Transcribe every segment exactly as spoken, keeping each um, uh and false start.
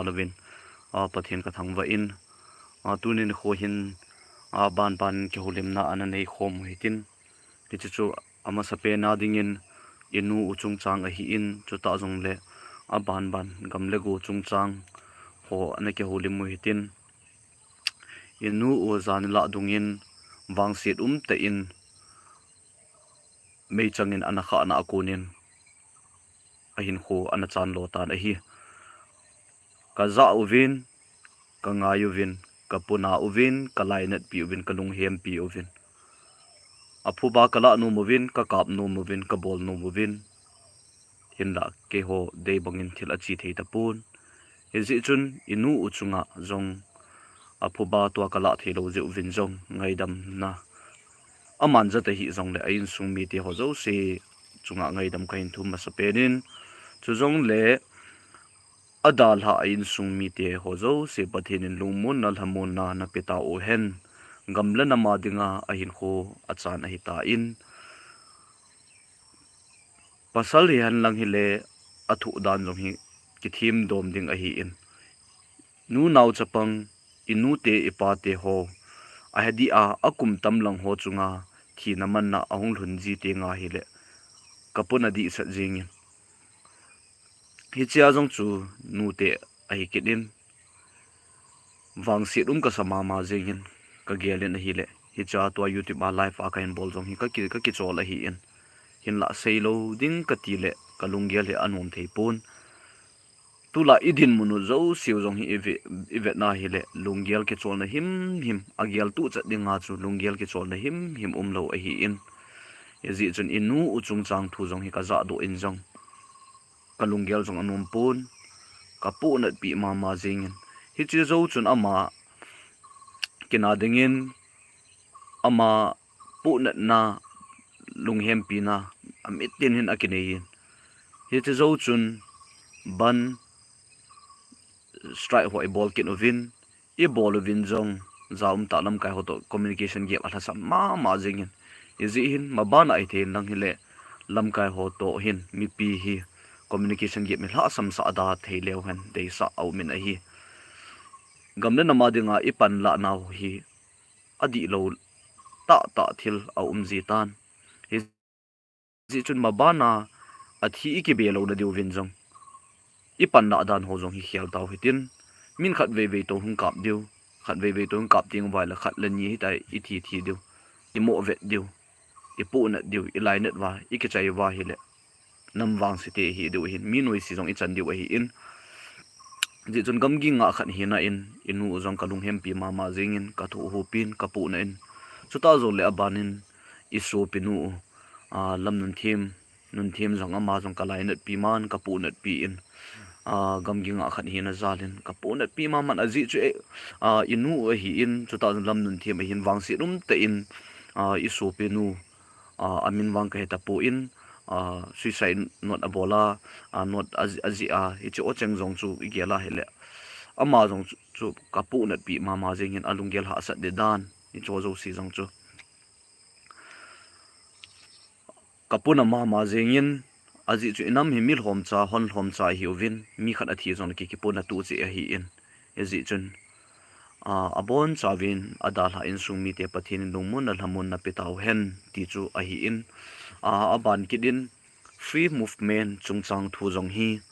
louvin, a, Pathen ka thangvah in, a, tuni nikho hin, a, banban kihoulimna ana nei khom u hitin, hiche chu amasapen a dingin inu u chungchang ahin, chutah jongle abanban gam le go chungchang ho ana kihoulim u hitin, inu u jan lah dungin vangset umtah in meichang in ana khahna a konin ahinkho ana chanlo tan ahi. Ka ja uvin, ka ngai uvin, ka puna uvin, ka lainatpi uvin, ka lunghempi uvin. Aphuba ka lah nom uvin, ka kap nom uvin, ka bol nom uvin. Hinlah keiho dei bangin thil ache thei tapon. Hijeh chun inu u chunga jong aphuba tua ka lah theilou jeh uvin jong ngaidamna aman jat ahi jongle a insung mite ho jouse chunga ngaidam kahin thum masapen in, chujongle adalhah a insung mite ho jouse Pathen in lungmonna lhamonna napeh tauhen, gam le nam a dinga ahinkho achan ahitan, pasal hihen lang hile athoh dan jong hi kithemdom ding ahin, nunao chapang, inute ipate ho ahedih a akum tam lang ho chunga thina manna ahung lhun ji tenga hile kapuna dihsat jengin, hichea jong chu nute ahikit in, vangset um kasa mama jengin kagel in ahile, hichea tua YouTube a live a kahin bol jong hi kaki, kakichol ahin, hinlah seilou ding katile kalunggel hi anom theipon. Tulai idinmun u jouseu jong hi ive, ivetna hile lunggel kicholna himhim, ageltuh chat dinga chu lunggel kicholna himhim umlou ahin, hijeh chun inu u chungchang thu jong hi kajahdoh in jong kalunggel jong anompon, kapohnatpi mama jengin, hiche jou chun ama kina dingin ama pohnatna, lunghempina amitin hin akinei in, hiche jou chun ban strike ho ibol kit uvin, ibol uvin jong ja umtah lamkai ho toh communication gap alhasam mama jengin, hijeh hin mabana ahithei lang hile lamkai ho toh hin mipi hi communication gap hi lhahsamsah da theileu hen deisah aumin ahi. Gam le nam a dinga ipanlah nau hi adihlou tahtah thil aum jitan, hijeh chun mabana athi ikibe louna diuvin jong ipanlah dan ho jong hi khel tau hitin, min khatveivei toh hung kap diu, khatveivei toh hung kap teng uva le khat le ni hitia ithi thi diu, imoh vet diu, ipohnat diu, ilainat uva ikichai uva hile nam vangse te ihi diu ahin, mi noise jong ichan diu ahin, hijeh chun gamgi ngah khat hina in inu u jong kalunghempi mama jengin, kathohhopin, kapohna in, chutah jongle abanin isopinu u, a, Lamnunthem, Nunthem jong ama jong kalainatpi man, kapohnatpi in, a, gamgi ngah khat hina jalin kapohnatpi maman, ajeh chu, a, inu u ahin, chutah jong Lamnunthem ahin, vangset umtah in, a, isopinu, a, amin vang kahe tapon, a, suicide note abol a, a, note a, ajih a, hiche ocheng jong chu igel a hile ama jong chu, chu kapohnatpi mama jengin, alunggel hahsat ding dan hiche jouse jong chu kapuna mama jengin, ajeh chu inam hi mi lhomcha, hon lhomcha ihiuvin, mi khat athi jongle ki, kipuna tuh cheh ahin, hijeh chun, a, abonchauvin adalhah insung mite Pathen in lungmonna lhamonna pe tauhen ti chu ahin, a, aban kit in free movement chungchang thu jong hi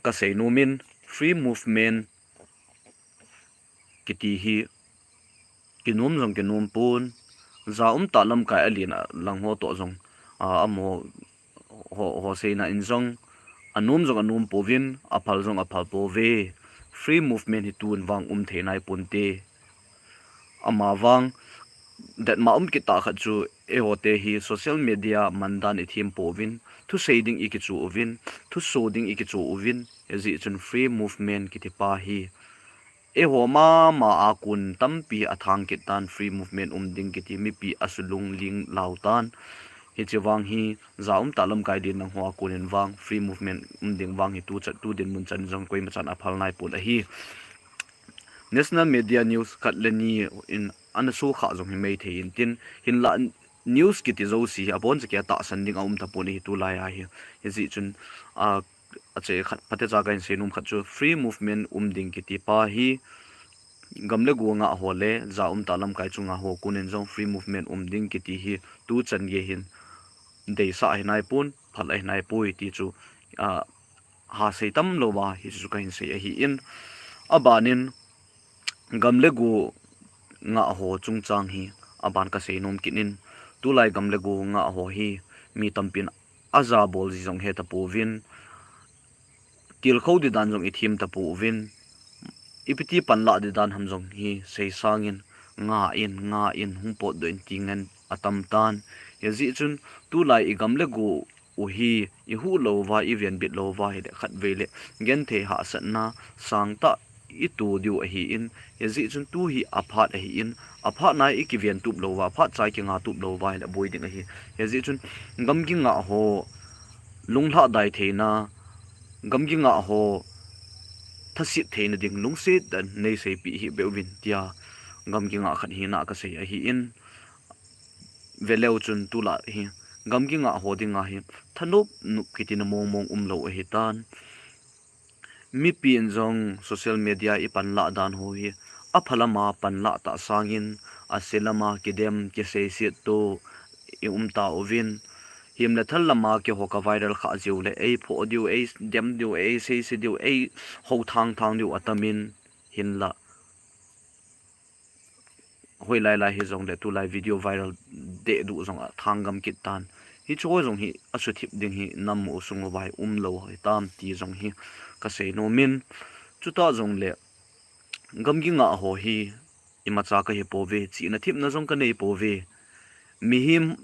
kasei nomin, free movement kiti hi kinom jong kinom pon, ja umtah lamkai alen a lang ho toh jong, a, amaho, ho, ho seina in jong anom jong anom pouvin, aphal jong aphal pouve. Free movement hi tun vang um thei nai ponte. Amavang, datmo um kit tah khat chu eiho te hi social media mandan ithem pouvin, thusei ding ikichu uvin, thuso ding ikichu uvin, hijeh chun free movement kiti pa hi eiho mama a kon tampi athang kit tan, free movement um ding kiti mipi asulung ling lau tan. Hiche vang hi ja umtah lamkai alen lang ho a konin vang free movement um ding vang hi tuchan, tu dinmun chan jong koima chan aphal nai pon ahi. National media news khat le ni in ana sokhah jong hi maithei intin, hinlah news kiti jouse hi aboncha kei a tahsan ding aum tapon ahi tulai a hi. Hijeh chun, a, achei khat, phatecha kahin seinom khat chu free movement um ding kiti pa hi gam le go ngah ho le ja umtah lamkai chu ngah ho konin jong free movement um ding kiti hi tuchan gei hin deisah ahi naipon, phal ahi naipoi ti chu, a, ha sei tam louva hichu kahin sei ahin, abanin gam le go ngah ho chungchang hi aban kasei nom kit in, tulai gam le go ngah ho hi mi tampin aja bol ji jong hetapouvin, tilkhou ding dan jong ithem tapouvin, ipiti panlah ding dan ham jong hi seisangin, ngah in, ngah in, hung potdoh in ti ngen atam tan. Hijeh chun tulai igam le go u hi ihuh louva, ivenbit louva hile khatvei le genthei hahsatna sangtah ito diu ahin, hijeh chun tu hi aphat ahin, aphatna ikiven tup louva, aphatcha ikingah tup louva hile boi ding ahi. Hijeh chun gamgi ngah ho lunglhahdai theina, gamgi ngah ho thaset theina ding lungset tah in neiseipeh hih beuvin tia gamgi ngah khat hina kasei ahin, veleu chun tulai hi gamgi ngah ho dinga hi thanop nop kitina mongmong umlou ahitan. Mipin jong social media ipanlah dan ho hi apha lama panlah tah sangin ase lama kidem kiseiset to ium tauvin, himle thal lama keiho ka viral khah jiu le eiphoh diu, eidem diu, eiseise diu, eihou thangthang diu atamin, hinla hoilai lai hijongle tulai video viral dehduh jong athang gam kit tan. Hicheho jong hi asuthip ding hi nam u sung uva hi umlou hitam ti jong hi kasei nomin, chutah jongle gamgi ngah ho hi imacha kahipouve, chihna thepna jong kaneipouve. Mihem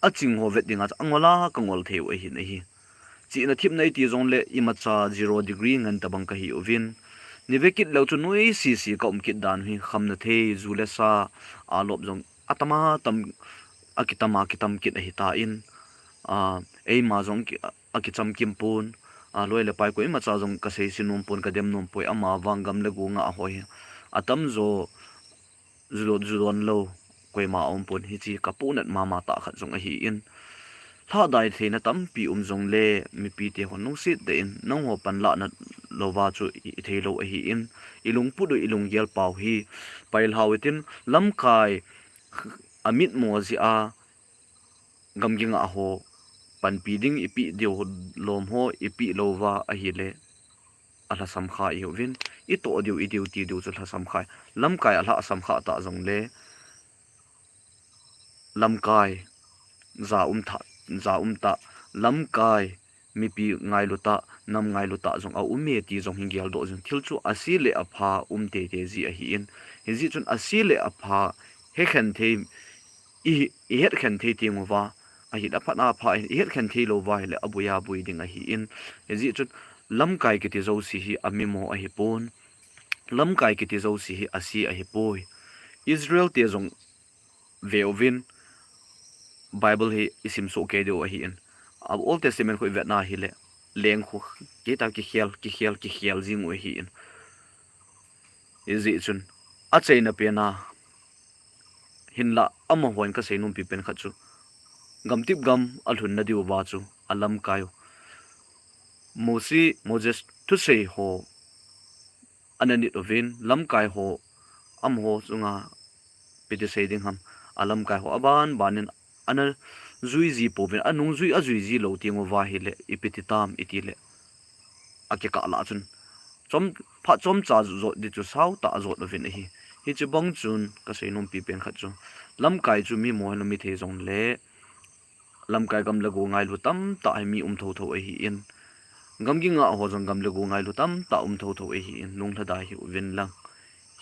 aching ho vet dinga chu angol a kangol theiu ahin ahi. Chihna thepna iti jongle imacha zero degree ngen tobang kahiuvin, nivekit leu chu noisese kaum kit dan hi khamna thei, ju le sa, alop jong atama tam, akitama kitam kit ahitan, a, eima jong ki, akichamkim pon, aloi le pai koimacha jong kaseise nompon, kadem nompoi, amavang gam le go ngah ho hi atamjo judon, judon lou koima aumpon, hiche kapohnat mama tah khat jong ahin, lhahdai theina tampi um jongle mipite hon lungset tah in nangho panlahna louva chu itheilou ahin, ilungput u ilunggel pau hi pailhau hitin, lamkai amitmo jeh a gamgi ngah ho panpi ding ipeh diu lom ho ipeh louva ahile alhasam kha ihiuvin, itoh diu, i duty diu chu lhasam kha. Lamkai alhasam kha tah jongle lamkai ja um tha, ja um tah, lamkai mipi ngailu tah, nam ngailu tah jong aume ti jong hi geldoh jing, thil chu ase le apha um teitei ji ahin, hijeh chun ase le apha hekhen thei, i, ihetkhen thei tenguva, ahile aphat apha, ihetkhen theilouva ahile aboi aboi ding ahin, hijeh chun lamkai kiti jouse hi amimo ahipon, lamkai kiti jouse hi ase ahipoi. Israel te jong veuvin, Bible hi isimsoh kei diu ahin, a Old Testament khu ivetna hile leng khu keitah kikhel, kikhel, kikhel jing u ahin, hijeh chun acheina pena, hinla amahon kasei nompi pen khat chu gamtip gam alhunna diuva chu alamkai u, Mosi, Moses thusei ho ana nit uvin, lamkai ho, amaho chunga ipi ti sei ding ham, alamkai ho aban banin ana juiji pouvin, anungjui, ajuiji lou tenguva ahile ipi ti tam itile akikah lah chun chom, phat chomcha jot di chu sautah jot uvin ahi. Hiche bang chun kasei nompi pen khat chu lamkai chu mimo hinla mithei jongle lamkai gam le go ngailu tamtah hi mi um thouthou ahin, gamgi ngah ho jong gam le go ngailu tamtah um thouthou ahin, lunglhadai hiuvin lang,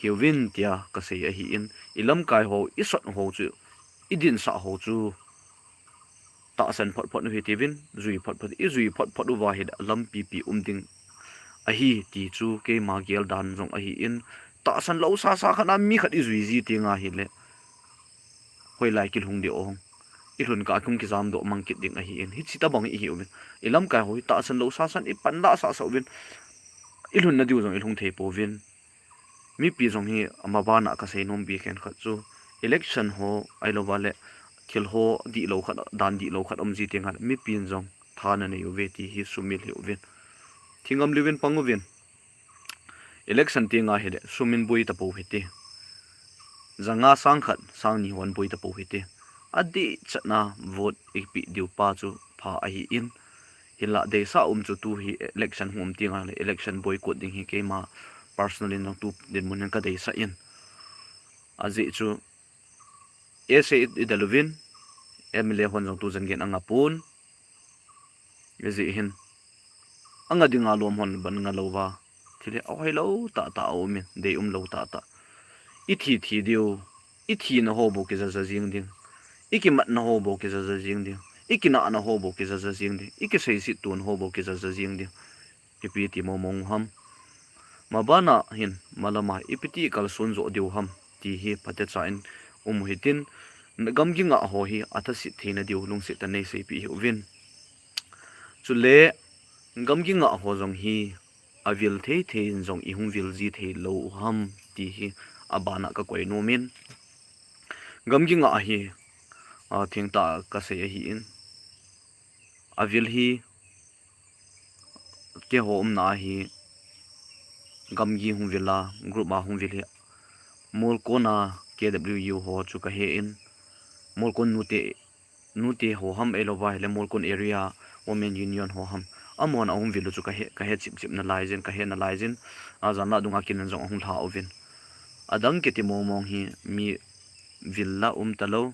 hiuvin tia kasei ahin, ilamkai ho, isot ho chu, idinsah ho chu tahsan photphot u hitiuvin, jui photphot, ijui photphot uva hile lampipi um ding ahi ti chu keima gel dan jong ahin, tahsan lou sasa khat a mi khat ijui ji tenga hile hoilai kilhung diu ong, ilhun kah a kihung kijamdoh mang kit ding ahin, hiche tobang ihiuvin, ilamkai ho hi tahsan lou sasan ipanlah sahsah uvin, ilhunna diu jong ilhung thei pouvin, mipi jong hi amabana kasei nompi khenkhat chu election ho ahilouva le thil ho dihlou khat, dan dihlou khat um ji tenga mipin jong tha nanei uve ti hi sumil hiuvin. Thinggam liu in pang uvin. Election ti nga hile, sum in boi tapou hite. Janga sang khat, sang ni hon boi tapou hite. Adih chatna vote ipi diu pa chu pha ahi in. Hinla deisah um chu tu hi election hung um ti nga le, election boycott ding hi keima personal in jong tu dinmun hin ka deisah in. Ajeh chu, S A i del uvin, M L A hon jong tu jan gen anga pon. Ajeh hin, anga dinga lom hon ban nga lou va. Thil hi ahoilou tahtah a um in, dei umlou tahtah. I thi thi diu, i thina ho bou kijaja jing ding. I kimatna ho bou kijaja jing ding. I kinahna ho bou kijaja jing ding. I kiseiset tona ho bou kijaja jing ding. Ipi ti mong mong u ham. Mabana hin, malama ipi ti kalson jo diu ham. Ti hi phatecha in um u hitin, gamgi ngah ho hi athaset theina diu lungset tah in nei seipeh hih uvin. Chule, gamgi ngah ho jong hi, avil thei thei in jong i hung vil ji thei lou u ham, ti hi abana ka koi nom in. Gamgi ngah hi, a, thengtah a ka sei ahi in. Avil hi, keiho umna a hi, gamgi hung vil a, group a hung vil hi. Molkon a K W U ho chu ka he in. Molkon nute nute ho ham, ahilou va hile Molkon Area Women Union ho ham. Amahon ahung vil u chu ka he, ka he chip chip nalai jin, ka he nalai jin. A, jan lah dunga kin in jong ahung lha uvin. Adang kiti mong mong hi mi vil la um talou.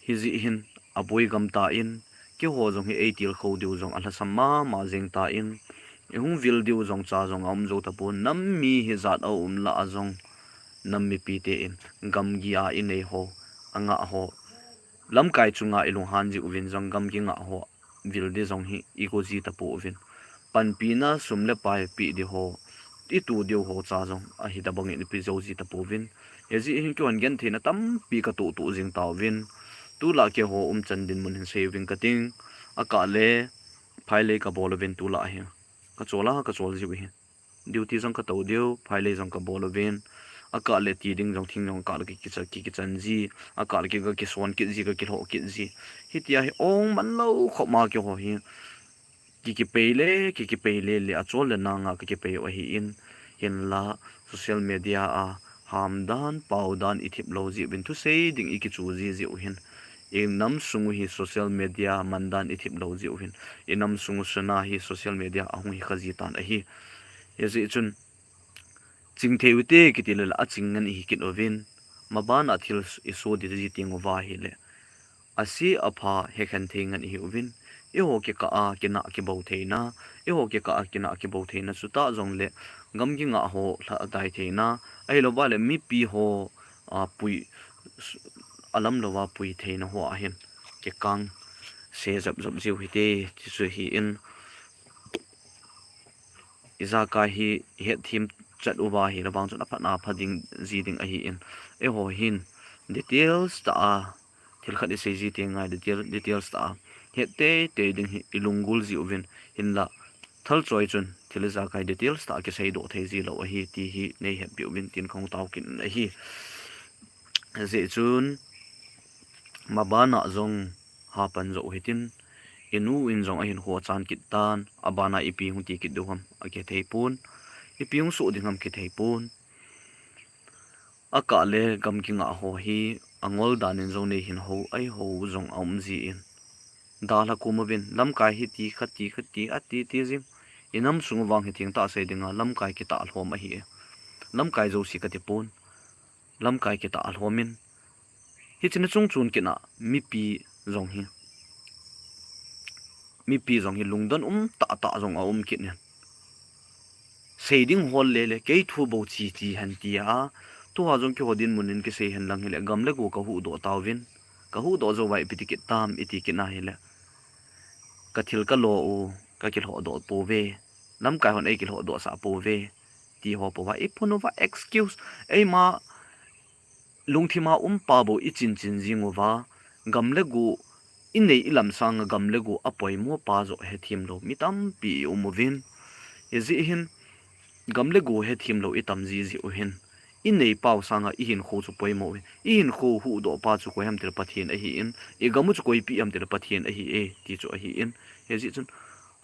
Hijeh hin aboi gam tan, keiho jong hi ei tilkhou diu jong alhasam mama jeng tan, i hung vil diu jong cha jong aum jou tapon, nam mi hijat a um lah a jong, nam mipi ten, gamgi a i nei ho, a ngah ho, lamkai chunga i lunghan jiu vin jong gamgi ngah ho, vil di jong hi i go ji tapou vin. Panpina sum le pai pe di ho, i tu diu ho cha jong ahi tabang in i pe jou ji tapou vin. Hijeh hin kihon gentheina tampi ka tuh tuh jing tauvin. Tulai keiho umchan dinmun hin sei uving kating. Akah le, phailei ka bol uvin tulai hi. Ka chol a, ka chol jiu hi. Duty jong ka tou diu, phailei jong ka bol uvin. Akah le ti ding jong thing jong akah le ki, ki, ki, kichan ji. Akah le ki, ka kison kit ji, ka kilhoh kit ji. Hitia hi ong man lou khop ma keiho hi. Ki, kipei le, ki, kipei le le, achol le nanga ka kipei u ahi in. Hinla, social media a, ham dan, pau dan, i thip lou jiu vin thusei ding i kichu ji jiu hin. I nam sung u hi social media man dan i thip lou jiu hin. I nam sung u suna hi social media a hung hi kha ji tan ahi. Hijeh chun, ching thei u te kiti le la, aching ngen i hi kit uvin. Maban a thil i so di ji teng uva hile. Ase apha hekhen thei ngen i hi uvin. Eiho kikah a kinah kibou theina. Eiho kikah a kinah kibou theina. Chutah jong le gamgi ngah ho lha dai theina. Ahilou va le mipi ho, a, pui, alam lou va pui theina ho ahin. Kikang se jap jap jiu hite, ti chu hi in. Ijakai hi hetthem chat uva hi, la vang chun aphat na pha ding ji ding ahi in. Eiho hin details tah a, thil khat i sei ji teng ngai detail, details tah a. Het tei tei ding hi i lunggul jiu vin hinla. Thal choi chun thil ijakai details tah a kisei doh thei ji lou ahi ti hi nei hetpi uvin tin ka hung tao kit in ahi. Hijeh chun maban a jong hapan jou hitin, i nu in jong ahin ho chan kit tan, aban a ipi hung ti kit diu ham, akithei pon, ipi hung soh ding ham kithei pon. Akah le gamgi ngah ho hi, angol dan in jong nei hin ho, ei ho jong aum ji in. Dalha kum uvin, lamkai hi ti kha ti kha ti, ati ti jing. I nam sung vang hi thengtah sei dinga, lamkai kitah lhom ahi e. Lamkai jouse kati pon. Lamkai kitah lhom in. Hiche ni chung chun kina mipi jong hi. Mipi jong hi lungdon um tah tah jong aum kit in. Sei ding hol le le, kei thu bou chi chi hen tia. Tua jong keiho dinmun in kisei hen lang hile, gam le go ka huhdoh tauvin. Ka huhdoh jou vai ipi ti kit tam, i ti kit na hile. Ka thil ka lo u, ka kilhohdoh pouve. Lamkai hon ei kilhohdoh sah pouve. Ti ho pouva, i phun uva excuse. Eima lungthima um pa bou i chin chin jing uva, gam le go, i nei i lam sanga gam le go apoimo pa joh hethem lou mi tampi i um uvin. Hijeh hin, gam le go hethem lou i tam ji ji u hin. I nei pau sanga i hinkho chu poimo u hin. I hinkho huhdoh pa chu koi ham tile Pathen ahi in. I gam u chu koipi ham tile Pathen ahi e, ti chu ahi in. Hijeh chun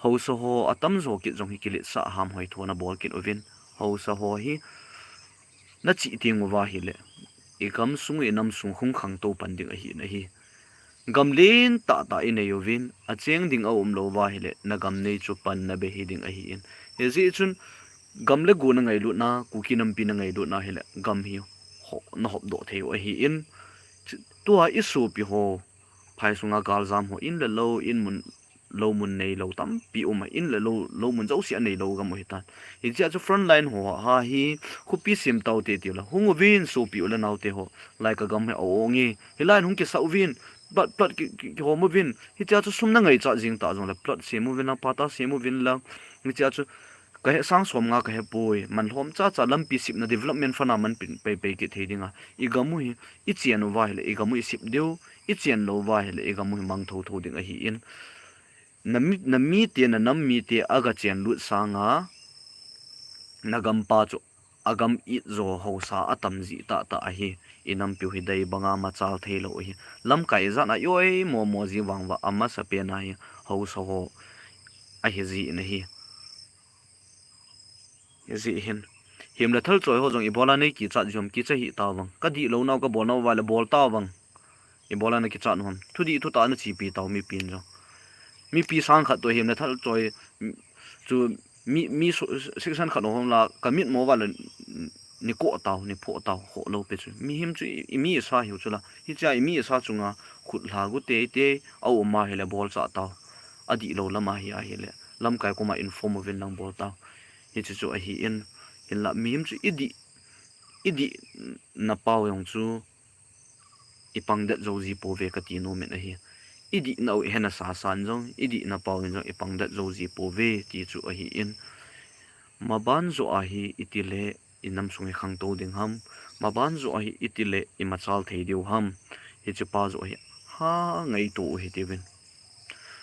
haosa ho atamjo kit jong hi kiletsah ham hoi thona bol kit uvin. Haosa ho hi nachih teng uva ahile, igam sung, inam sung hung khangtou pan ding ahi nahi. Gam lentah tah inei uvin, acheng ding aumlou uva ahile, nagam nei chu panna be hiding ahin. Hijeh chun, gam le go nangailutna, Kuki nampi nangailutna ahile, gam hi nahopdoh thei u ahin. Tua isopi ho, phai sunga galjam ho, in le lou, in mun, lou mun neilou tampi um a, in le lou, lou mun jouse aneilou gam u hitan. Hichea chu frontline ho a hi, khopi sem taute tiule, hung uvin sopi u le naote ho, lai kagam hi a-o nge, hilai in hung kisah uvin, plot, plot ki, ki, kihom uvin, hichea chu sum nangaichat jeng ta jongle, plot sem uvin lang, patta sem uvin lang, hichea chu, kahe sang somnga kahepoi, manlhom chacha lampi sepna development fund a man pin, pei, pei kit thei dinga, igam u hi, ichen uva ahile, igam u isep diu, ichen lou uva ahile, igam u hi mang thouthou ding ahin. Namite, nanam mite aga chenlut sanga, nagampa chu agam itjo haosa atam jeh tahtah ahi, inampiu hi dei banga machal theilou ahi. Lamkai ijat a ioimomo ji vang uva amasapen a hi haosa ho ahijeh in ahi. Hijeh hin, hem le thal choi ho jong ibola neikichat jiu ham, kicha hih tauvang. Kadihlounau kabolnau uva le bol tauvang. Ibola nakichat u ham. Thudih thutah nachepi tau mipin jong. Mipi sang khat toh hem le thal choi chu mi, mi section khat hom la kamit mo uva le nikoh tau, niphoh tau, khoh lou pi chu. Mihem chu i, imi isa hiu chula. Hichea imi isa chunga khutlha gu teitei aum ahile bolchah tau. Adihlou lam ahi ahile, lamkai koma inform uvin lang bol tau. Hichu chu ahin, hinla mihem chu idih, idihnapau jong chu ipangdet jou ji pouve kati nomin ahi. Idihnau ihen asasan jong, idihnapau in jong ipangdet jou ji pouve ti chu ahin. Maban joh a hi itile inam sung hi khangtou ding ham, maban joh a hi itile imachal thei diu ham, hichepa joh hi ha ngaito u hitiuvin.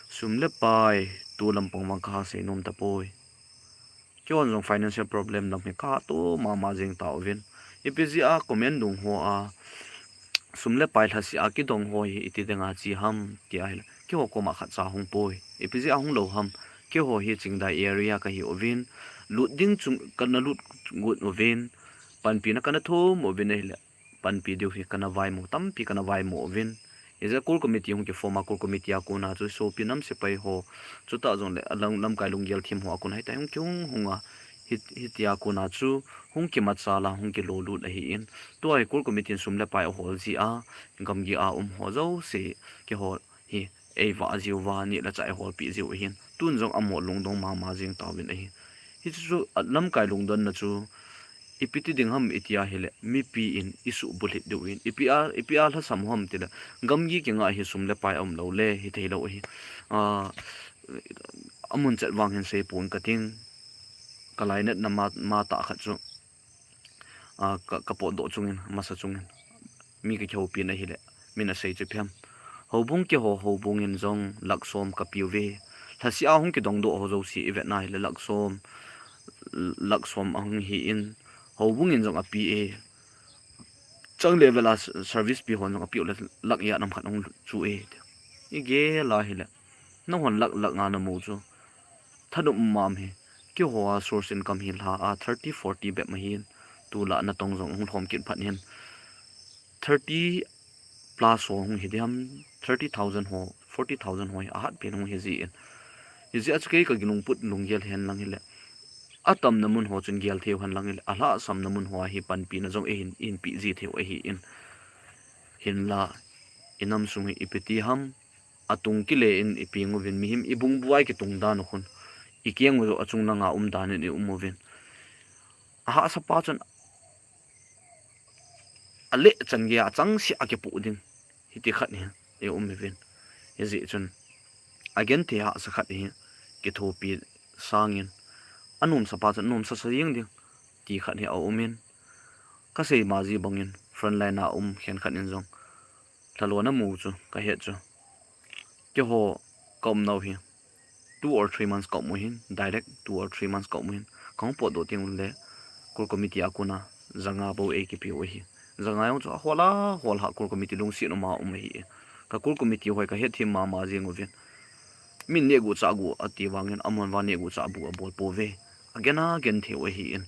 Sum le pai, tu lampang vang kaha seinom tapoi. Keihon jong financial problem lam hi kato mama jeng tauvin. Ipi jeh a comment dung ho a, sum le pai lhaseh a kidong ho hi iti dinga che ham ti ahile, keiho koma khatcha hung poi. Ipi jeh a hung lou ham, keiho hi Chingdai area kahiuvin, lut ding chu kana lut got uvin, panpina kana thum uvin ahile, panpi diu hi kana vaimo, tampi kana vaimo uvin. Hijeh a core committee hung kiform a, core committee a kona chu sopi nam sepai ho, chutah jongle alang lamkai lunggel them ho a kona hitia hung kihung hunga, hi, hitia kona chu hung kimachal a, hung kilolut ahin. Tua hi core committee in sum le pai ahol jeh a, gamgi a um ho jouse, keiho hi eivah jiuva, neh le chah eiholpeh jiu ahin. Tun jong amol lungdong mama jeng tauvin ahi. Hichu chu, lamkai lungdonna chu, ipi ti ding ham iti ahile, mipi in isuhbulhit diu ahin. Ipi a, ipi a lhasam u ham tile, gamgi kingah hi sum le pai aumlou le, hitheilou ahi. A, amun chet vang hin seipon kating. Kalainatna ma, matah khat chu, a, ka, kapotdoh chungin, masa chungin, mi kakihoupi na hile, min asei chu ipi ham. Houbung keiho, houbung in jong lakh som kapiuve. Lhaseh a hung kidongdoh ho jouse ivetna hile lakh som, lakh som ahung hi in, houbung in jong api e. Chang level a service pi hon jong apiu le lakh ijat ham khat ahung chu e. Igel a hile, nanghon lakh lakh nga namu chu thanop um am hi. Keiho a source income hi lha a thirty, forty bep ahin, tulai natong jong hung lhom kit phat hin thirty plus ho hung hi diham, thirty thousand ho, forty thousand ho hi ahatpen hung hi jin. Hijeh a chu kei kagilungput lunggel hen lang hile, atamna mun ho chun gel theiu hen lang hile, alhahsamna mun ho a hi panpina jong eihin, eihin peh ji theiu ahin. Hinla, inam sung hi ipi ti ham, atung kile in ipeng uvin, mihem ibungbuai kitung dan u khun, ikeng u joh achung langa um dan in ium uvin. Ahahsapa chun aleh chan geiya achangseh a kipoh ding, hiti khat hi ium uvin. Hijeh chun, agenthei hahsa khat hi kithopi sangin, anomsapa chun nomsasa jeng ding, ti khat hi aumin. Kasei ma ji bangin, frontline a um khenkhat in jong, lhalona mu chu kahet chu, keiho kaumnau hi two or three months kaum u hin, direct two or three months kaum u hin, kahung potdoh teng ule, core committee a kona janga bou eikipeu ahi. Janga jong chu ahol a hol a, core committee lungset uma um ahi. Ka core committee hoi kahetthem mama jeng uvin. Min neh gu chah gu ati vangin, amun vang neh gu chah bu abol pouve. Agen agen thei u ahin.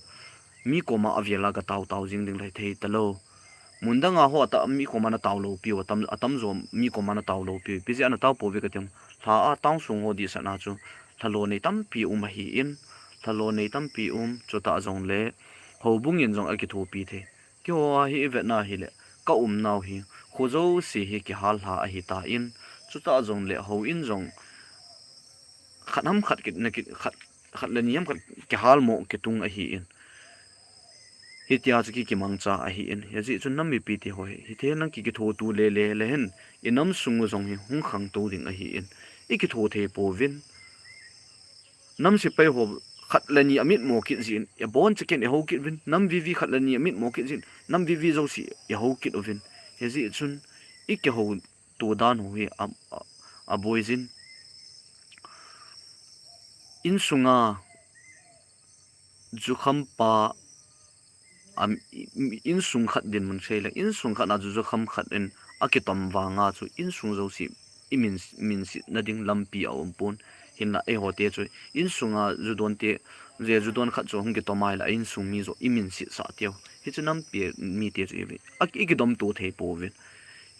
Mi koma avel a gatao tao jing ding le thei talou. Mun dang a ho ta mi koma natao lou piu, atam, atam jo mi koma natao lou piu. Ipi jeh a natao pouve kati em. Lha a town sung ho dihsah na chu lhalo nei tampi um ahin. Lhalo nei tampi um, chutah jongle houbung in jong akithopi thei. Keiho hi ivet na hile, ka umnau hi, kho jouse hi kihal lha ahitan, chutah jongle houin jong khat ham khat kit na kit, khat, khat le ni ham khat kihal mo kitung ahin. Hitia chu ki kimangcha ahin. Hijeh chun nam mipi te ho hi, hiti hen lang ki kitho tu lele le hen, inam sung u jong hi hung khangtou ding ahin. Ikitho thei pouvin. Nam sepai ho khat le ni amit mo kit jin, abon cheh ken ihou kit uvin. Nam vivi khat le ni amit mo kit jin, nam vivi jouse ihou kit uvin. Hijeh chun, ikihou to dan ho hi a, a, aboi jin. Insunga jukham pa, am, i, i, insung khat dinmun sei le, insung khat na ju jukham khat in akitom vanga chu insung jouse imin, minsetna ding lampi aum pon. Hinla eiho te chu insunga ju don te, je ju don khat chu hung kitom a hile, a insung mi joh iminset sah teu. Hichu nampi mi te chu ive. A, ikidom to thei pouvin.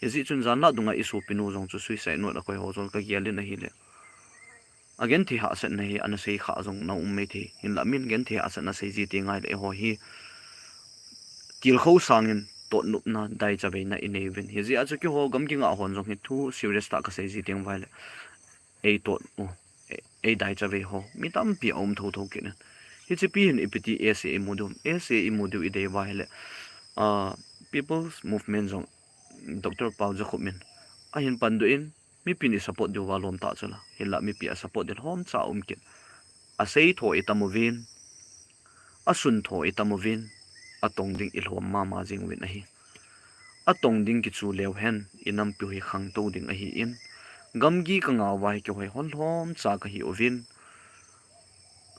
Hijeh chun janlhah dunga isopinu jong chu suicide note akoi ho jong kagel in ahile. Agenthei hahsatna hi ana sei kha jong na um mai thei. Hinla min genthei hahsatna sei ji teng ahile eiho hi tilkhou sangin totnopna, daichaveina inei uvin. Hijeh a chu keiho gamgi ngah hon jong hi thu serious tah kasei ji teng uva ahile, ei tot u, ei, ei daichave ho mi tampi aum thotho kit in. Hiche pi hin ipi ti asa imu diu, asa imu diu idei uva ahile, ah, People's Movement jong Doctor Paojakhup in ahin pandoh in, mipin isupport diu va lom tah chula. Hinla mipi asupport ding lhomcha um kit. Asei tho itam uvin, asun tho itam uvin, atong ding ilhom mama jing uvin ahi. Atong ding kichu leu hen, inampiu hi khangtou ding ahin. Gamgi kangah uva hi keiho hi hon lhomcha kahi uvin.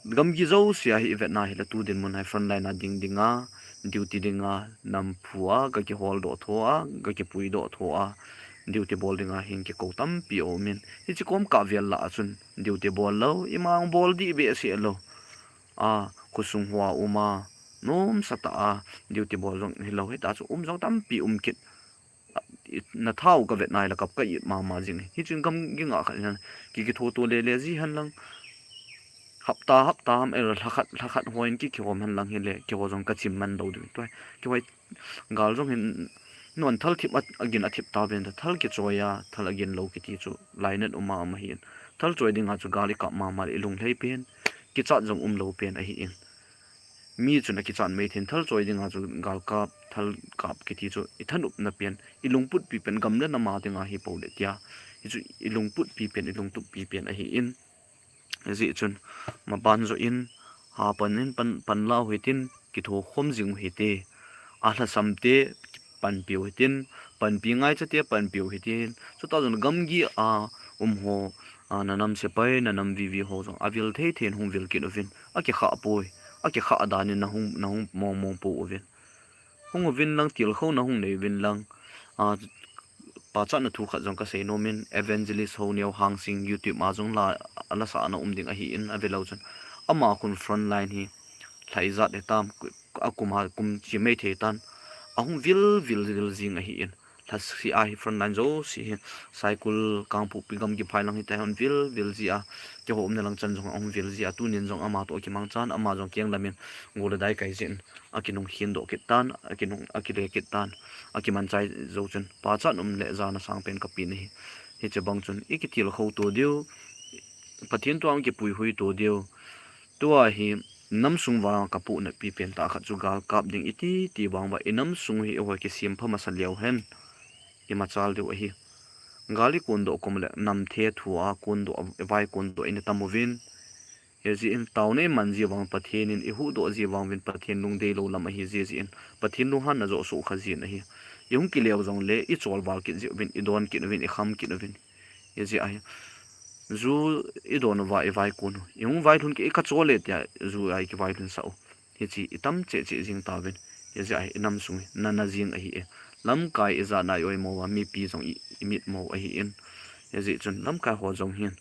Gamgi jouse a hi ivet na hile tu dinmun a hi frontline a ding dinga, duty dinga, namphu a, gakihol doh tho a, gakipui doh tho a, duty bol dinga hin kikou tampi aumin. Hiche kom kah vel lah a chun duty bol lou, ima bol dih behseh lou. A, khosung hoa um a, nomsa tah a, duty bol jong hilou, hita chu um jong tampi um kit. Na thau kavet na hile kap ka it mama jing. Hichun gamgi ngah khat hin, ki, kithoto lele ji hen lang. Hapta, hapta ham, eh, lha khat, lha khat hoin ki, kihom hen lang hile, keiho jong kachim man lou ding. Tua, keiho gal jong hin, non thal thip a, agin athip tauvin, thal kichoi a, thal agin lou kiti chu, lainat um a um ahin. Thal choi dinga chu gal ikap mama le ilung lhei pen, kichat jong um lou pen ahin. Mi chun akichat mai thei in, thal choi dinga chu gal kap, thal kap kiti chu ithanopna pen, ilungputpi pen, gam le nam a dinga hi pou le tia. Hichu ilungputpi pen, ilungtup pi pen ahin. Hijeh chun, maban joh in, hapan in pan, panla u hitin, kithokhom jing u hite. Alhasam te, panpi u hitin, panpi ngaicha te, panpi u hitin. Chutah jong gamgi a um ho, a, na nam sepai, na nam vivi ho jong avil thei thei in hung vil kit uvin. Akikhah poi, akikhah dan in nahung, nahung mong mong pou uvin. Hung uvin lang, tilkhouna hung nei uvin lang. A, pachatna thu khat jong kasei nom in, Evangelist Honeo Hangsing YouTube a jong la, ala sa ana um ding ahin, avelou chun. Ama khun frontline hi, lha ijat hitam, akum a kum chi mai thei tan. Ahung vil, vil, vil jing ahin. Lhasi a hi frontline jouse hi, Saikul Kangpokpi gamgi phai lang hita hon vil, vil ji a. Keiho umna lang chan jong ahung vil ji a. Tunin jong ama toh kimangchan, ama jong keng lamin gol le dai kai jin. Akinung khin doh kit tan, akinung, akile kit tan, akimanchai jou chun, pachat um le jana sang pen kapen ahi. Hiche bang chun, ikitilkhou to diu, Pathen thu a kipuihui to diu. Tua hi, namsung vang kapuhnatpi pen tah khat chu gal kap ding iti, ti vang uva, inamsung hi eiho kisem pha masa leu hen, imachal diu ahi. Gal ikon doh kom le, namthe thu a kon doh, vai kon doh in itam uvin. Hijeh in taona iman ji vang Pathen in ihuhdoh ji vang uvin Pathen lungdei lou lam ahi jeh jeh in Pathen lunghanna joh soh kha jin ahi. Ihung kileu jongle ichol val kit jeh uvin, idon kit uvin, ikham kit uvin. Hijeh ahi. Ju idon uva ivaikon u. Ihung vailhun kit ikachol e tia ju a ikivailhun sah u. Hiche itam cheh cheh jing tauvin. Hijeh ahi inamsung hi nana jing ahi e. Lamkai ijat na ioimo uva mipi jong i, imitmo ahin. Hijeh chun lamkai ho jong hin.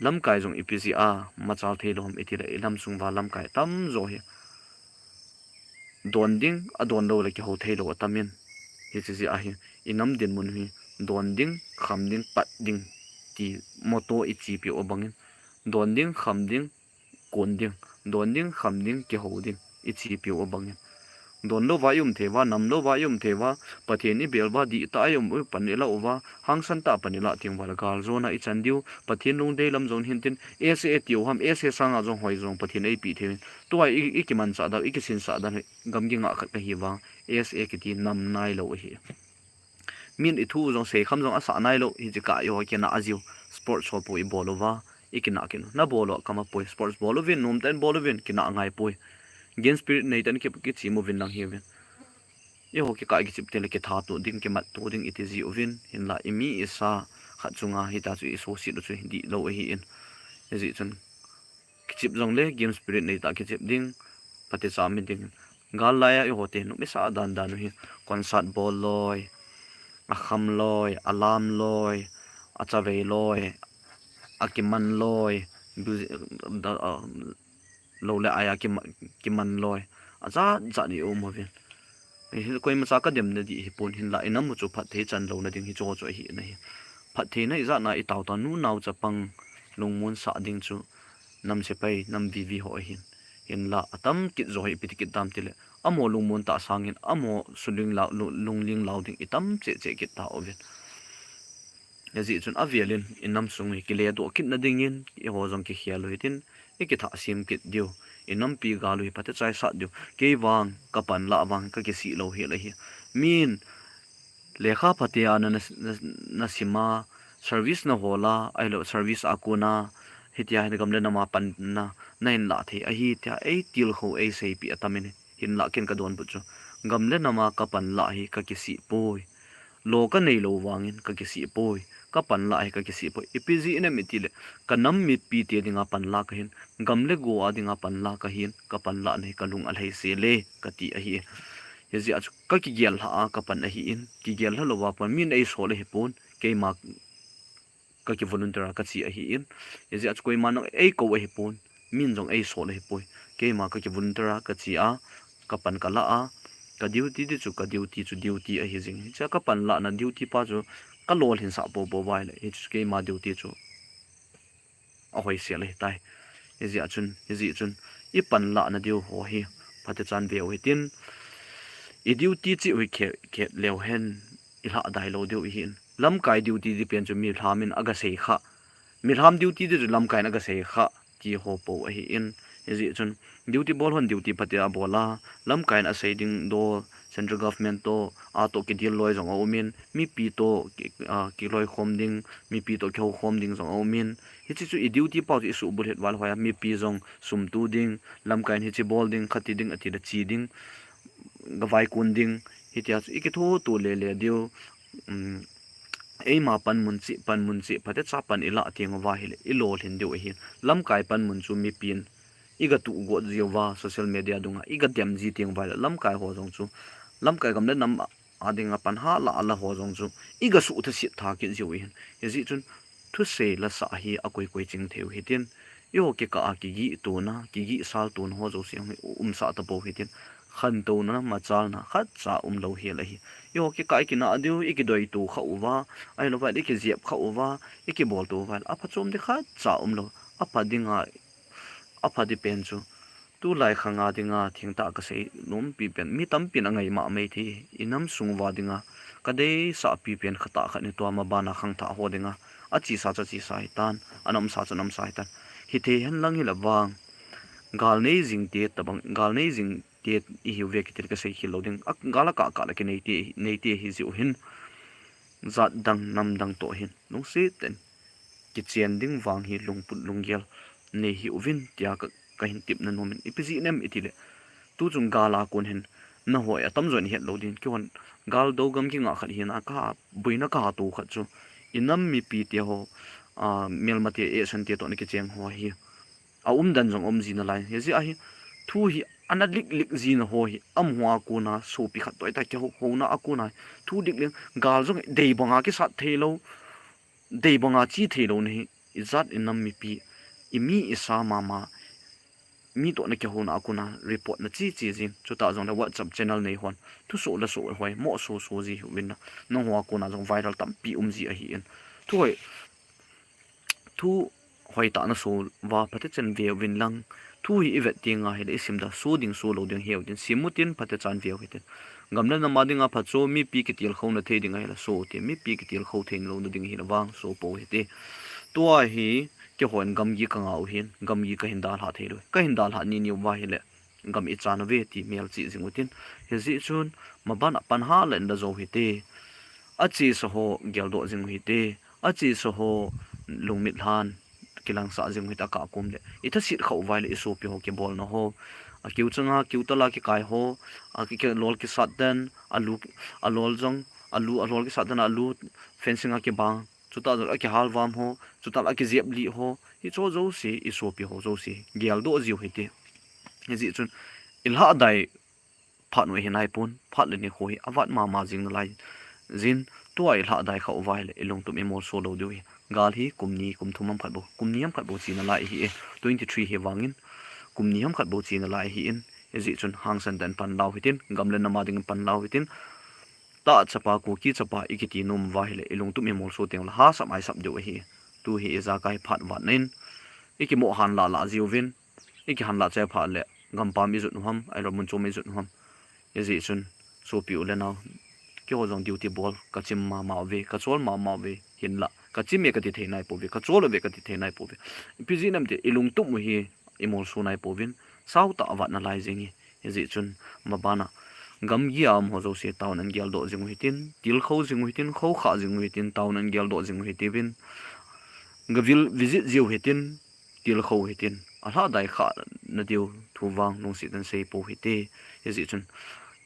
Lamkai jong ipi jeh a machal thei lou ham iti le, i nam sung uva lamkai tamjo hi don ding, adon lou le kihou thei lou atam in. Hiche jeh a hi, i nam dinmun hi don ding, kham ding, pat ding ti motto i chepi u abang in, don ding, kham ding, kon ding, don ding, kham ding, kihou ding, i chepi u abang in. Don lou va i um thei uva, nam lou va i um thei uva, Pathen i bel uva, dihtah a i um u, pan i la uva, hangsan tah a pan i la teng uva le, gal jona i chan diu, Pathen lungdei lam jong hin tin, S A ti u ham, S A sanga jong hoi jong Pathen ei pe thei uvin. Tua i, i kimanchah dan, i kisinsah dan hi, gamgi ngah khat ka hi vang, S A kiti nam nai lou ahi. Min i thu jong sei kham jong asah nai lou, hiche kah i ho kinah a jiu, sports ho po i bol uva, i kinah kit u. Na bol u kama poi, sports bol uvin, nomtah in bol uvin, kinah ngai poi. Game spirit nei tah in ki, kichem uvin lang hi uvin. I ho kikah kichep teng le kithat to ding, kimat to ding i ti ji uvin, hinla i mi i sa khat chunga hitia chu i suhset u chu dih lou ahi in. Hijeh chun kichep jong le game spirit nei tah kichep ding, phatecha um ding. Gal lai a i ho te nupi sa dan dan u hi, concert bol loi, akham loi, alam loi, achavei loi, akiman loi, bu-, da, a, lou le ai a kima-, kiman loi, ajat jat i um uvin. Hi koima cha ka dem na ding hi pon, hinla i nam u chu phatthei chan louna ding hi chu chu ahi na hi. Phattheina ijat na i tao ta, nu nao chapang lungmon sah ding chu nam sepai, nam vivi ho ahin. Hinla atam kit jo hi ipi ti kit tam ti le, amaho lungmon tah sangin, amaho suling lau, lu-, lungling lau ding i tam cheh cheh kit ta uvin. Hijeh chun avel in i nam sung hi kile doh kit na dingin, i ho jong kikhel u hitin, i kithah sem kit diu, i nampi gal u hi phatecha i sat diu. Kei vang, ka pan lah vang, ka kisih lou hi le hi. Min, lekha phatea na, na, na, na sim a, service na hol a, ahilou service a kon a, hitia hi gam le nam a panna, na hin lah thei ahi tia ei tilkhou ei seipeh atam in, hinla ken ka donbut chu, gam le nam a ka pan lah hi ka kisih poi. Lo ka nei lou vangin ka kisih poi. Ka pan lah hi ka kisih poi. Ipi jeh inem iti le, ka nam mipi te dinga pan lah ka hin, gam le go a dinga pan lah ka hin, ka pan lah na hi ka lung alhai sel e, ka ti ahi. Hijeh a chu ka kigel lha a ka pan ahi in, kigel lha lou a pan min ei sol ahi pon, keima ka ki volunteer a ka che ahi in. Hijeh a chu koima nang ei kou ahi pon, min jong ei sol ahi poi. Keima ka ki volunteer a ka che a, ka pan ka lah a, ka duty di chu, ka duty chu duty ahi jing. Hiche ka pan lah na duty pa chu ka lolhin sah popo uva ahile, hichu keima duty chu ahoi sel ahi tai. Hijeh a chun, hijeh chun, i pan lah na diu ho hi phatecha in ve u hitin, i duty chu i khe, khe leu hen, i lhahdai lou diu ahi in. Lamkai duty di pen chu milham in aga sei kha. Milham duty di chu lamkai in aga sei kha, ti ho po ahi in. Hijeh chun, duty bol hon duty phatea bol a, lamkai in asei ding dol, central government to, a to kidil loi jong aum in, mipi to ki, a, kiloikhom ding, mipi to kihoukhom ding jong aum in. Hiche chu i duty pa chu i suhbulhit val hoi a, mipi jong sum tu ding, lamkai in hiche bol ding, khati ding, ati le che ding, ga vaikun ding, hitia chu i kithoto lele diu, um, eima panmun cheh, panmun cheh, phatecha pan i lah teng uva ahile, i lolhin diu ahi. Lamkai panmun chu mipin i ga tuh got jiu va, social media dunga i ga dem ji teng uva ahile, lamkai ho jong chu, lamkai gam le nam a dinga pan ha la la ho jong chu i ga suhtha sitha kit jiu ahin. Hijeh chun thusei lasah hi akoi koi ching thei u hitin, i ho kikah a kigih tona, kigih sal tona ho jouse hi umsah tapou hitin, khantouna, machalna khatcha umlou hel ahi. I ho kikah a i kinah diu, i kidoito kha uva, ahilou va i kijep kha uva, i kibol to uva, aphachom di khatcha umlou, apha dinga, apha di pen chu, tulai khanga dinga thengtah ka sei nompi pen, mi tampin angai mah mai thei, i nam sung uva dinga, ka deisahpi pen khatah khat hi tua mabana khangthah ho dinga, achesa chu achesa hitan, ana umsa chu ana umsa hitan. Hithei hen lang hile vang, gal nei jing te tabang, gal nei jing te ihiu ve kiti le ka sei khel lou ding, a, gal akah kah le kinei te, nei te hi jiu hin, jat dang, nam dang toh hin, lungset tah in kichen ding vang hi lungput lunggel nei hih uvin tia ka, ka hin tepna nom in, ipi jeh inem iti le, tuchung gal a kon hin nahoi atamjo in het lou ding, keihon gal do gamgi ngah khat hina ka, boina ka to khat chu, i nam mipi te ho, a, melmate, esan te toh na kicheng ho hi, aumdan jong aum ji nalai. Hijeh a hi, thu hi ana liklik jina ho hi, amaho a kona sopi khat toh ahitai, kihou, houna a kona hi, thu liklik, gal jong dei banga kisat theilou, dei banga che theilou na hi, ijat inam mipi, imi isa mama, mi toh na kihouna a kona report na chi chi jin, chutah jongle WhatsApp channel nei hon thusoh le soh hoi mo soh soh ji uvin na, nangho a kona jong viral tampi um ji ahin. Thu hoi, thu hoitah na soh uva phatecha'n ve uvin lang, thu hi i vet teng ahile i sim da, soh ding soh lou ding hi uvin, sim utin phatecha'n ve u hitin. Gam le nam a dinga phat chu mipi kitilkhouna thei ding ahile soh ute, mipi kitilkhou thei louna ding ahile vang soh pou hite. Tua hi keihon gamgi ka ngah u hin, gamgi ka hin dalha thei lou. Ka hin dalha ni ni uva ahile gam i chan uve ti melchih jing utin. Hijeh chun maban a pan hah le in la jou hite. Achesa ho geldoh jing u hite. Achesa ho lungmit lhan kilangsah jing u hite, akah kom le. I thasit khah uva ahile i sopi ho kibolna ho, akiu changa kiu tala kikai ho, aki, kilol kisat den, alu, alol jong, alu, alol kisat den, alu fencing a kibang, chutah jong akihal vam ho, chutah akijep lih ho, hicho jouse, i sopi ho jouse geldoh jiu hite. Hijeh chun i lhahdai phat u hi naipon, phat le nikho hi avat mama jing nalai jin, tua i lhahdai khah uva ahile i lungtup i molso lou diu hi. Gal hi kum ni, kum thum ham khat bou, kum ni ham khat bou chi nalai ahi e. Twenty three hi vangin kum ni ham khat bou chi nalai ahin. Hijeh chun hangsan tah in pan la u hitin, gam le nam a dingin pan la u hitin. Tah chapa, Kuki chapa i kiti nom uva ahile i lungtup i molso teng le hahsap aisap diu ahi. Tu hi ijakai phat vatna in i kimoh han lah lah jiuvin, i kihan lah chai phat le gampam i jot u ham, ahilou mun chom i jot u ham. Hijeh chun sopi u le nao, keiho jong duty bol ka chim mama uve, ka chol mama uve, hinlah ka chim e kati thei naipouve, ka chol uve kati thei naipouve. Ipi jeh inem itile i lungtup u hi i molso naipouvin, sao tah a vat nalai jing hi. Hijeh chun maban a gamgi a um ho jouse taona in geldoh jing u hitin, tilkhou jing u hitin, khoukhah jing u hitin, taona in geldoh jing u hitiuvin, gavil visit jiu hitin, tilkhou hitin, alhahdai khah nadiu thu vang lungset in sei pou hite. Hijeh chun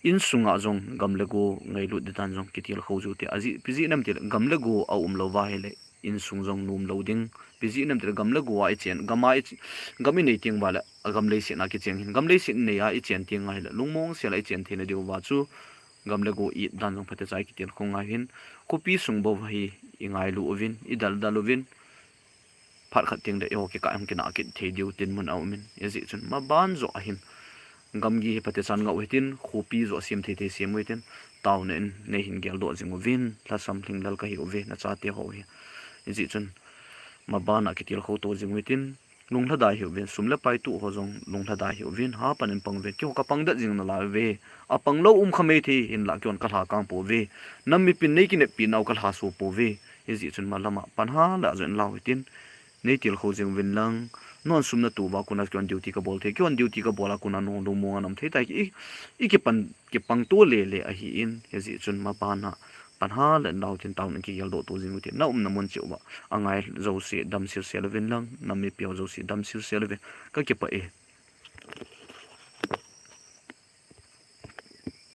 insunga jong gam le go ngailut didan jong kitilkhou jiu hite. Ajeh, ipi jeh inem itile gam le go aum lou uva ahile insung jong nom lou ding. Ipi jeh inem itile gam le go a i chen, gam a i, gam i nei teng uva le agam leiset a kicheng hin, gam leiset nei a i chen teng ahile lungmong sel a i chen theina diu uva chu gam le go it dan jong phatecha a kitilkhou ngai hin, khopi sung bou hi i ngailu uvin, i daldal uvin, phat khat teng le eiho kikah hung kinah kit thei diu dinmun aumin. Hijeh chun maban joh ahin gamgi hi phatecha'n ngah u hitin, khopi joh sem thei thei sem u hitin, taona in nei hin geldoh jing uvin, lhasam lhinglel kahi uve, nachate ho hi. Hijeh chun maban a kitilkhou to jing u hitin, lunglhadai hih uvin, sum le pai toh ho jong lunglhadai hih uvin, hapan in pang uvin, keiho ka pang det jing nalai uve. Apang lou um kha maithei, hinlah keihon ka lha kang pouve. Nam mipin nei kineppi nau ka lha soh pouve. Hijeh chun malam a pan hah le a jot in la u hitin, nei tilkhou jing uvin lang, nangho sum na to uva kona keihon duty ka bol thei, keihon duty ka bol a kona nangho lungmong a na um thei tai, i, i kipan, kipang to le le ahin. Hijeh chun maban a pan hah le in la u hitin, taona in kigeldoh to jing u hitin, na umna mun cheh uva angai jouse dam selsel uvin lang, nam mipi ho jouse dam selsel uvin, ka kipah e.